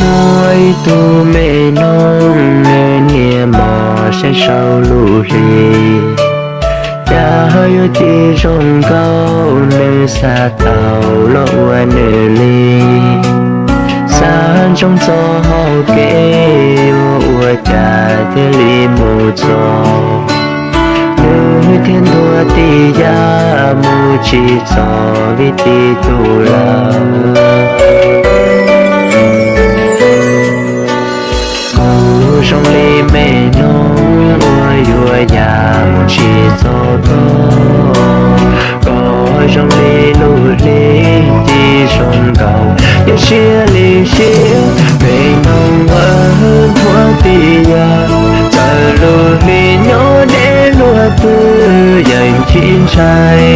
Muaj ib tug me noog, nws niaj mos saib saum lub hli, cas yuav tsis zoo nkauj, nws xav tau los ua nws li. Xav ntsoov txoj hau kev, ua cas thiaj li mus txog, nws thiaj ntuag tib yam mus tsis txog vim tib tug lawm. Kuv zoo li me noog uas yuav ya mus tsis txog tog, koj zoo li lub hli tsis zoo nkauj, cia siab li siab, me noog uas nthuav tib yam, txawm lub hli nyob deb luaj twg yeej tsis ntshai.